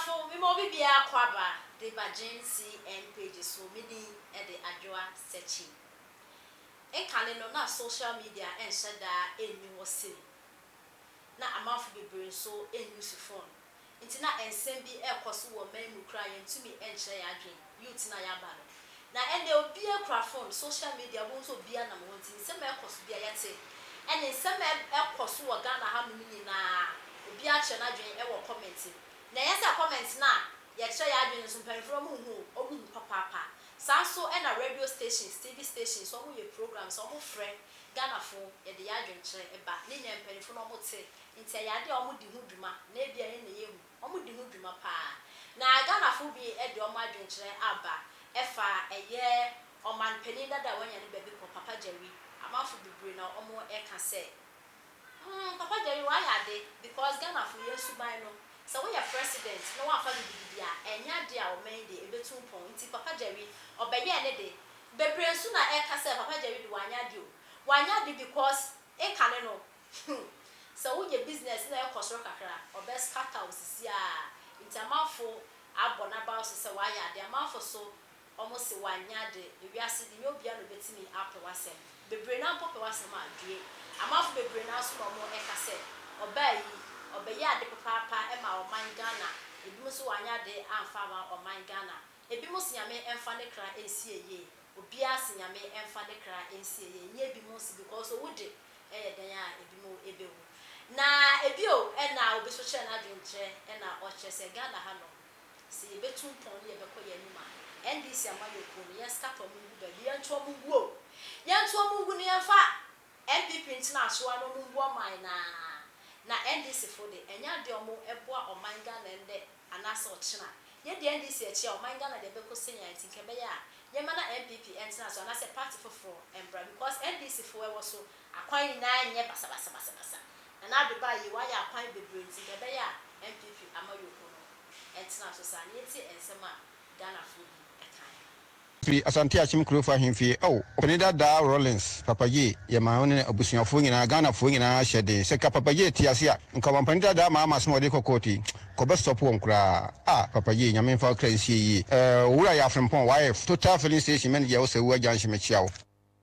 Abusuafo, mema obi biara akwaaba de ba Gene CN page so. Me din de Adwoa Sekyi. Nkane no, na social media nhyɛ daa nni hɔ sei. Na amanfo bebree nso nuse phone. Nti na nsɛm bi rekɔ so wɔ man mu koraa yɛntumi nkyerɛ yɛn adwene, youth no a yɛaba no. Na ɛnnɛ obiara kura phone, social media wobɛhu sɛ obiara nam hɔ nti nsɛm a ɛkɔ so biara yɛte. Ɛne nsɛm a ɛkɔ so wɔ Ghana hanom nyinaa obiara kyerɛ n'adwene wɔ comment mu. Na ɛnyɛ sɛ comment no a yɛkyerɛ yɛn adwene no nso mpanyinfoɔ no wɔnhu o, wɔhu papaapa. Saa nso na radio stations, TV stations wɔyɛ programs, wɔfrɛ Ghanafoɔ yɛde yɛn adwenkyerɛ ba. Ne nyinaa mpanyinfoɔ no wɔte nti ɛyɛ adeɛ a wɔdi ho dwuma na ebia yɛn na yɛnhu. Wɔdi ho dwuma paa. Na Ghanafoɔ bi de wɔn adwenkyerɛ aba ɛfa ɛyɛ ɔman panin dada a wanya ne baabi kɔ, Papa Jerry. Amanfo bebree na wɔreka sɛ, Hmm, Papa Jerry wayɛ ade because Ghanafoɔ yɛn suban no, sɛ woyɛ president na woamfa gidigidi a, ɛnyɛ adeɛ a ɔman yi deɛ ɛbɛtu mpɔn. Nti Papa Jerry ɔbɛyɛɛ ne de. Bebree nso na ɛreka sɛ Papa Jerry de wanyɛ ade o. Wanyɛ ade because nkane no, sɛ woyɛ business na ɛkɔ soro kakra a, ɔbɛ scatter wo sisi ara. Nti amanfo abɔ n'abaw so sɛ wayɛ ade. Amanfo so wɔn se wanyɛ ade. Ewiase de, nyɛ obiara na obetumi apɛ w'asɛm. Bebree no ara mpo pɛ w'asɛm a, due. Amanfo bebree no ara nso na wɔn ka sɛ, ɔbaa yi, ɔbɛyɛɛ ade papaapa maa ɔman Ghana. Ebinom nso wanyɛ ade amfa amma ɔman Ghana. Ebinom se Nyame mfa ne kra nsie yie. Obiara se Nyame mfa ne kra nsie yie. Nyɛ ebinom se because owu de, ɛyɛ dɛn a ebinom bewu. Na ebio na obi nso kyerɛ n'adwenkyerɛ na ɔkyerɛ sɛ Ghana ha nom, sɛ yɛbɛtu mpɔn ne yɛbɛkɔ yɛn anim a, NDC amanyɔkuo no, yɛn scatter wɔn ngu baabi, yɛnto wɔn ngu o, yɛnto wɔn ngu na yɛmfa NPP ntena asoa na wɔn mbu ɔman no ara. Na NDC foɔ de, ɛnyɛ adeɛ a wɔn boa ɔman Ghana ɛndɛ anaasɛ ɔkyena. Yɛdi NDC akyi a, ɔman Ghana deɛ ɛbɛkɔ sei ara nti nka ɛbɛyɛ a yɛmma na NPP ntena so anaasɛ party foforɔ mbra because NDC foɔ ɛwɔ so, akwan nyinaa nyɛ basabasabasabasa. Nana Addo baa yei wayɛ akwan bebree nti nka ɛbɛyɛ a NPP amanyɔkuo no ntena so saa na yɛntie nsɛm a Ghanafoɔ bi kaeɛ. Firi Asante Akyem Kurofo Ahemfie oh Ɔpanin dadaa Rawlings Papa Gyee yɛ maa wo ne abusuafoɔ nyinaa Ghanafoɔ nyinaa hyɛ den sɛ nka Papa Gyee te ase a nka Ɔmampanin dadaa Mahama asɛm a ɔde kɔ court yi kɔ bɛ stop wɔn koraa ah Papa Gyee Nyame mfa wo kra nsie yie eh Owura Yaw Frimpong wayɛ Total filling station manager wɔ Sawua Junction mekyea wo.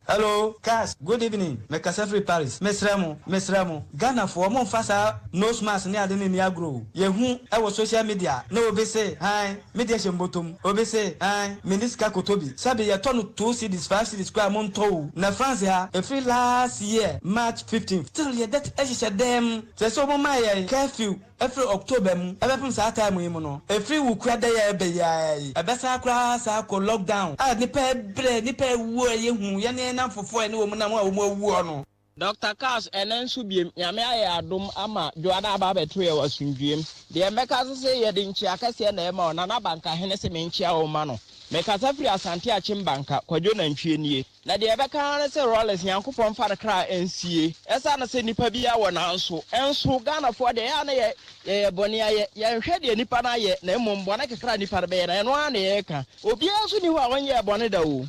Hello Cash, good evening, me kasa firi Paris, mesrɛ mo, mesrɛ mo, Ghana foɔ mo nfa saa nose mask ne ade no nni agorɔ o, yɛ hu wɔ social media na obi se hann me deɛ hyɛ mbotom, obi se hann me nni sika kɔtɔ bi, sɛbe yɛ tɔ no 2 cedis, 5 cedis koraa mo ntɔ o, na France ha ɛfiri last year March 15th still yɛ dɛ hyehyɛ dɛm, kyerɛ sɛ ɔmo maa yɛn curfew Ɛfiri October mu ɛbɛpem saa time yi mu no, ɛfiri Wukura da yi a ɛbɛ yi ara yi, ɛbɛsan koraa saa akɔ lockdown a nnipa ɛbrɛ, nnipa ɛwuo a ɛyɛ hu, yɛne yɛn nnamfofoɔ a yɛne wɔn nam a wɔn awuo no. Doctor Cars ɛnɛ nso biem Nyame ayɛ adom ama Dwoada aba abɛto yɛ wɔ asomdwoeɛ mu. Deɛ mɛka nso se yɛde nkyea kɛseɛ na ɛma wo Nana Banka hene se menkyea wo mma no. Mekasa firi Asante Akyem Banka, Kwadwo Nantwie nie. Na deɛ ɛbɛka ara ne sɛ Rawlings Nyankopɔn mfa ne kra nsie. Ɛsane sɛ nipa biara wɔ nanso. Nso Ghanafoɔ deɛ ɛyɛ a na yɛ yɛyɛ bɔne ayɛ. Yɛnhwɛ deɛ nipa no ayɛ na mmom bɔne kakra a nipa no bɛyɛ no ɛno ara na yɛreka. Obiara nso nni hɔ a ɔnyɛɛ bɔne da o.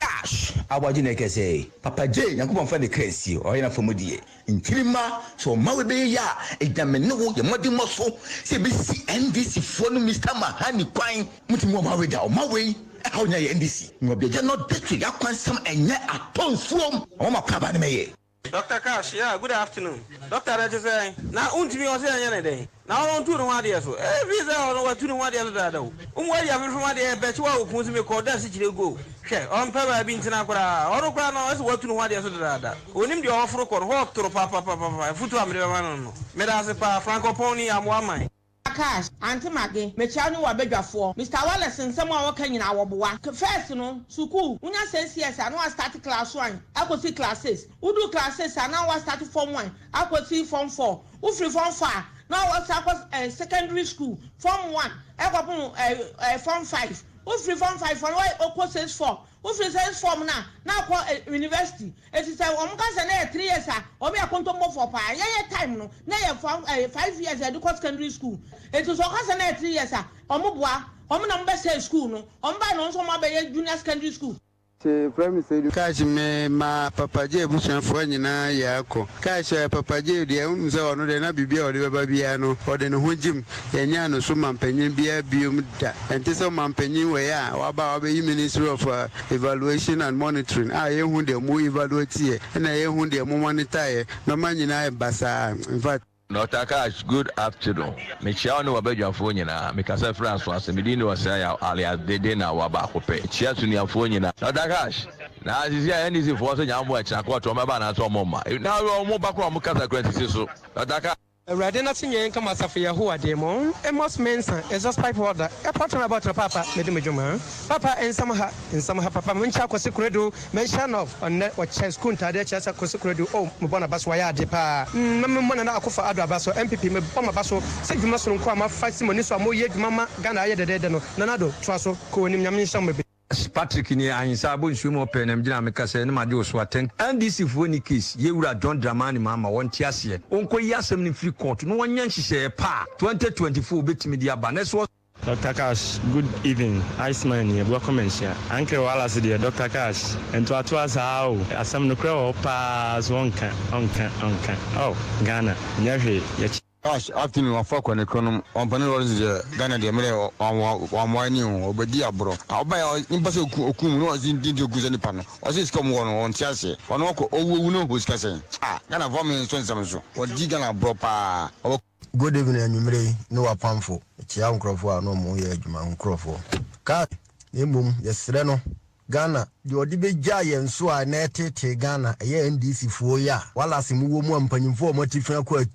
Cash aboagye na ɛkɛsɛ Papa J Nyankopɔn mfa ne kra nsie ɔyɛ n'afamu deɛ Nkyirimma sɛ ɔma wei bɛyɛ yie a ɛgyina me ne wo yɛ mmɔdemmɔ so sɛ yɛbɛsi NDC foɔ no Mister Mahani kwan Motumi ɔma wei da ɔma wei ɛhaw nyinaa yɛ NDC Nwabiagya North District akwansɛm ɛnyɛ atɔ nsuom ɔma ma kwan aba ne mɛyɛ. Doctor Cash, yeah, good afternoon. Doctor na ɛte sɛn? Na wontumi ɔsɛ yɛnyɛ ne dɛn? Na ɔno ntu ne ho adeɛ so. Ɛfiri sɛ ɔno watu ne ho adeɛ so dada o. Wo mu adi afefem adeɛ bɛkye wo a wo kun se mekɔ da sikyire go. Hwɛ, ɔmpɛ baabi ntena koraa. Ɔno koraa no ɔse watu ne ho adeɛ so dadaada. Ɔnim deɛ ɔforo kɔ no, hɔ toro papapapapa. Afutuo a mede bɛma no no. Meda ase paa. Frank Ɔpɔn ni, Amoa man. Cash, Aunty Maggie, mekyia wo ne w'abadwafoɔ. Mister Wallace nsɛm a ɔka nyinaa wɔboa. First no, sukuu, wonya 6 years a na wa start class one akɔsi class six. Wodu class six a na wa start form one akɔsi form four. Wofiri form four a na wasa akɔ secondary school, form one ɛkɔpem form five. Wofiri form five no wakɔ six four. Wofiri six form no a na akɔ university. Eti sɛ wɔn ka sɛ na yɛ 3 years a, wɔn yɛ kontombɔfoɔ paa. Yɛyɛ time no na yɛ form 5 years yɛde kɔ secondary school. Eti sɛ ɔka sɛ na yɛ 3 years a, wɔn boa wɔn na wɔn bɛsɛe school no. Wɔn baa na wɔn nso wɔn abɛyɛ junior secondary school. Kyee frɛ me Seidu. Cash me ma Papa Jay abusuafoɔ nyinaa yɛ akɔ. Cash ɔyɛ Papa Jay deɛ wonim sɛ ɔno deɛ na biribi a ɔde bɛba biara no ɔde ne ho gyem. Yɛnyaa no so mampanyin biara biom da. Ɛnte sɛ ɔmampanyin wei a waba a wabɛyi Ministry of Evaluation and Monitoring a yɛnhu deɛ mo evaluate yɛ ɛna yɛnhu deɛ mo monitor yɛ. Nnoɔma nyinaa yɛ basaa. Infact. Doctor Cash, good afternoon. Mekyia wo ne w'abadwafoɔ nyinaa. Mekasa firi Asoase. Me din de Ɔsɛe Yaw alias Dede Nawa baako pɛ. Mekyia Sunuafoɔ nyinaa. Doctor Cash, na sisi a NDC foɔ sɛ Nyame boa ɛkyena kɔɔto wɔn bɛba anaasɛ wɔn mma? Na wɔn ba koraa wɔn kasa koraa nsisi so. Doctor Cash. Awurade n'ase nyɛ nka mo asafo Yehowa deɛ mo Amos Mensah exhaust pipe holder airport runabout no paapa medi mo dwuma paapa nsɛm ha nsɛm ha papa menkyɛ Akwasi Konadu Menhyia Nov ɔnnɛ wɔkyɛ sukuu ntaadeɛ kyerɛ sɛ Kwesi Konadu oh mebɔ n'aba so wayɛ ade paa mm na memmɔ Nana Akufo Addo aba so NPP mebɔ mo aba so sɛ dwuma sononko a moafa asi mo ani so a moyɛ adwuma ma Ghana ayɛ dɛdɛɛdɛ no Nana Addo toa so kɔ w'anim Nyame nhyira mo bebree. Patrick nie ahensa abɔ nsuo mu ɔpɛ na megyina ha meka sɛ ne magye wo so atɛn. NDC foɔ nni case, yɛwura John Dramani Mahama wɔnte aseɛ, ɔnkɔ yi asɛm no mfiri court na wɔnyɛ nhyehyɛeɛ pa a 2024 ɔbɛtumi de aba na ɛsoɔ. Doctor Cash, good evening, Ice man nie, welcome nhyia. Uncle Wallace deɛ Doctor Cash, ntoatoa saa o, asɛm nokorɛ wɔ hɔ paa so ɔnka, ɔnka, ɔnka, oh Ghana, nyɛ hwee, yɛkye. Cash, afternoon, wafa kɔ ne kronom, wampane Lawrence deɛ Ghana deɛ mede wammoa ani o, ɔbɛdi aborɔ. Ɔbaeɛ nipa sɛ oku oku mu na ɔse nti nti oku sɛ nipa no, ɔse sika ɔmo wɔ no ɔnte aseɛ, ɔno ɔkɔ ɔwu owu na ɔhɔ sika sɛn, ah Ghana foɔ me nso nsɛm so, wɔdi Ghana aborɔ paa, ɔbɛ. Good evening anwumerɛ yi ne w'apamfo mekyea wo nkorɔfoɔ a na ɔmo yɛ adwuma wo nkorɔfoɔ kaa na mmom yɛsrɛ no Ghana deɛ ɔde bɛgya yɛn so a na ɛtetee Ghana ɛyɛ NDC foɔ yi a Wallace mo wɔ mu a mpanyinfoɔ a ɔmo atifi akɔ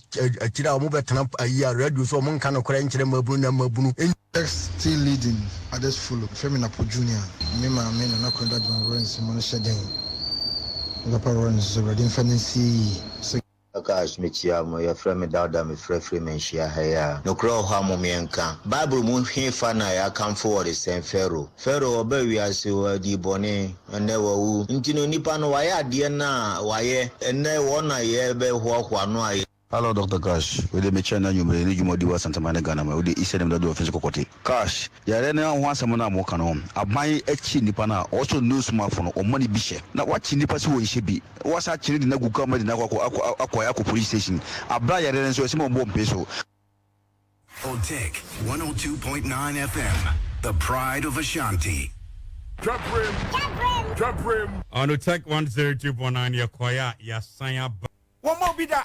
akyire a ɔmo bɛtena ayi a radio so ɔmo nka nokorɛ nkyerɛ mmabunu na mmabunu Still leading, others follow. Wɔfrɛ me Napo Junior. Me maame Nana Konadu Agyemang Lawrence mo no hyɛ den. Me papa Lawrence nso Awurade mfa no nsie yie. Sɛ. Cash, Mekyia mo, yɛfrɛ me Dauda mefrɛ firi Manhyia ha yi a. Nokorɛ wɔ hɔ a mom yɛnka. Bible mu hefa na yɛakamfo wɔde sɛn Pharaoh? Pharaoh ɔbaa wiase ɔdii bɔne, ɛnnɛ wawu. Nti no nipa no wayɛ adeɛ no a wayɛ, ɛnnɛ wɔn na yɛbɛhoahoa no a. Hello Doctor Cash, wei deɛ mekyia no anwumerɛ yi ne dwuma ɔdi wɔ Asanteman ne Ghana mu, wode Eastern Nimda du ɔfese kɔkɔte. Cash, yareɛ no ho asɛm no a moka no, aban akyi nnipa no a ɔsɔ nose mask no ɔmma no bi hyɛ, na wakye nnipa sɛ wɔnhyɛ bi, na wasan akye no de no agu car mu de no akɔ akɔ akɔ akɔ police station, aberɛ a yareɛ no nso ɛsɛ ma ɔbɔ mpee so. Otec 102.9 FM, the pride of Ashanti. Twabrem! Twabrem! On Otec 102.9 yɛkɔeɛ a yɛasan aba. Wɔmmɔ obi da.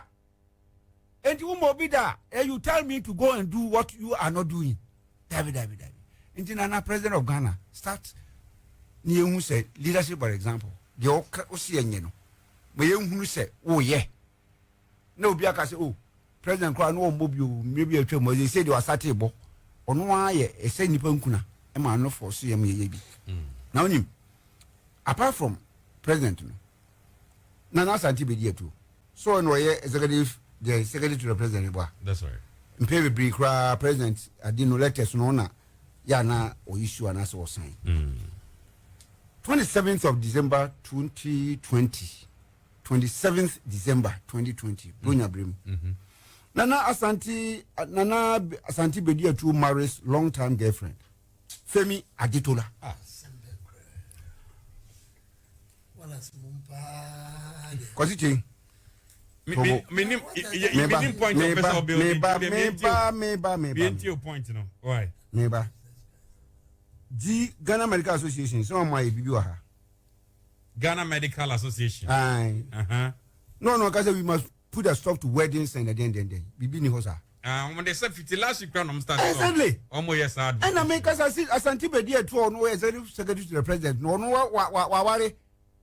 Enti wommɔ obi da a, you tell me to go and do what you are not doing. Dabi, dabi, dabi. Nti Nana President of Ghana, start ne yɛnhu sɛ leadership by example. Deɛ ɔka ɔsi yɛnyɛ no, ma yɛnhunu sɛ woyɛ. Na obi aka sɛ, oh, president koraa no ɔmmɔ bio, mmerɛ bi atwa mu, ɛsɛ sɛ deɛ wasate bɔ. Ɔno ara yɛ ɛsɛ nnipa nkuna ma ano fɔ so yɛm yɛyɛ bi. Na wonim, apart from president no, Nana Asante bedi atuo. So ɔno ɔyɛ executive the secretary to the president bɔ a. That's right. Mpɛn bebree koraa president adi no letters no na yɛ ana ɔyi su anaasɛ ɔsan. 27th of December 2020 27th December 2020 Bronya bere mu. Nana Asante Nana Asante bedi atuo marries long time girlfriend Femi Adetola. Ah. Kwasi Kyei. Meba, point meba, meba, meba, meba, meba. Point no. Why? Meba. Di Ghana Medical Association sɛ wɔn ayɛ biribi wɔ ha. Ghana Medical Association. Aye. Uh-huh. No, no, kasa we must put a stop to weddings and then then then. Biribi ni hɔ saa. Ah, wɔn de sɛ fiti last week kura na wɔn start. Exactly. Wɔn yɛ saa. Ɛna mi kasa si Asante Bedi Etu ɔno yɛ executive secretary to the president na ɔno wa wa wa waware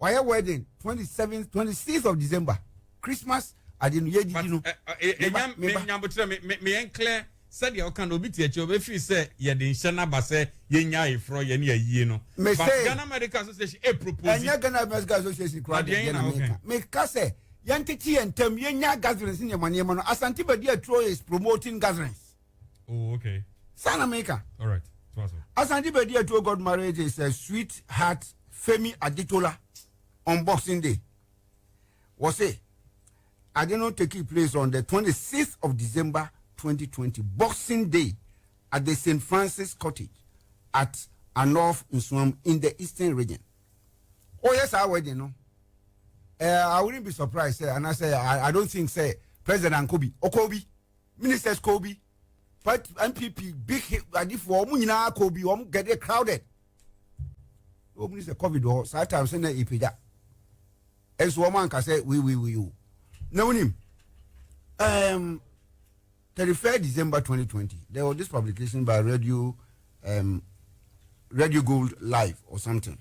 wayɛ wedding 27th 26th of December Christmas ade no yɛ didi no. Enya mi nyabotrɛ mi mi mi yɛn clear sɛdeɛ ɔka no obi te akyi obi fi sɛ yɛde nhyɛ n'aba sɛ yɛnya ayeforɔ yɛne ayie no. Me But say Ghana Medical Association e propose. Ɛnyɛ Ghana Medical Association kura deɛ deɛ na na mi ka mi ka sɛ yɛn tete yɛn ntam yɛn nya gatherings ne nneɛma nneɛma no Asante Bedi Aturo is promoting gatherings. Oh okay. Saa na mi ka. All right. Asante Bedi Aturo got married is a sweetheart Femi Adetola on Boxing Day. Wɔse ade no take place on the 26th of December 2020 Boxing Day at the St. Francis Cottage at Anorf Nsuam in the Eastern Region. Ɔyɛ saa wedding no, I wouldn't be surprised sɛ anaasɛ I don't think sɛ president ankɔ bi, ɔkɔ bi, ministers kɔ bi, but NPP big adifoɔ wɔn nyinaa kɔ bi, wɔn get crowded. Wɔn ni sɛ COVID wɔ saa time sɛ na epagya, ɛnso wɔn anka sɛ wei wei wei o. Na wɔnim 31st December 2020, there was this publication by Radio Gold Live or something.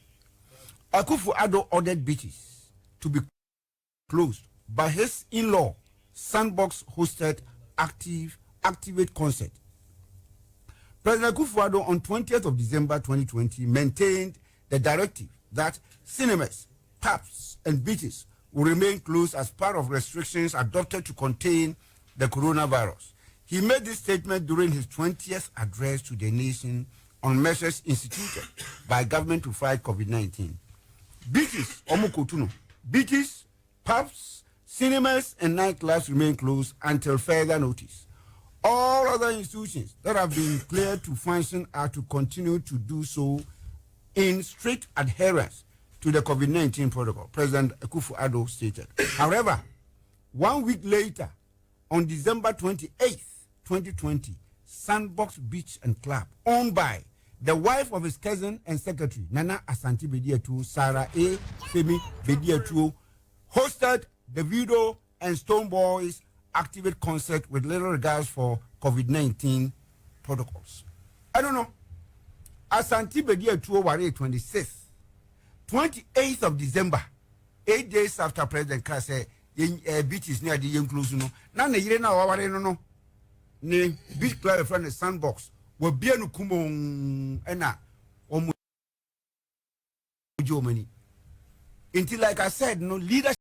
Akufo Addo ordered beaches to be closed, but his in-law Sandbox hosted active activate concert. President Akufo-Addo on 20th of December 2020 maintained the directive that cinemas, pubs, and beaches will remain closed as part of restrictions adopted to contain the coronavirus. He made this statement during his 20th address to the nation on measures instituted by government to fight COVID-19. Beaches, Omukotuno, beaches, pubs, cinemas, and nightclubs remain closed until further notice. All other institutions that have been cleared to function are to continue to do so in strict adherence to the COVID-19 protocol, President Akufo-Addo stated. However, one week later, on December 28th, 2020, Sandbox Beach and Club, owned by the wife of his cousin and secretary, Nana Asante Bediatuo, Sarah A. Femi Bediatuo, hosted the Davido and Stonebwoy's Activate concert with little regards for COVID-19 protocols. I don't know. Asante Bediatuo ware 26th, 28th of December, 8 days after President kaa sɛ beaches ne ade yɛn close no, na ne yere na waware no ne beach club yɛfrɛ no Sandbox, wɔbie no kumon, ɛna wɔn gye wɔn ani. Nti like I said no, leadership.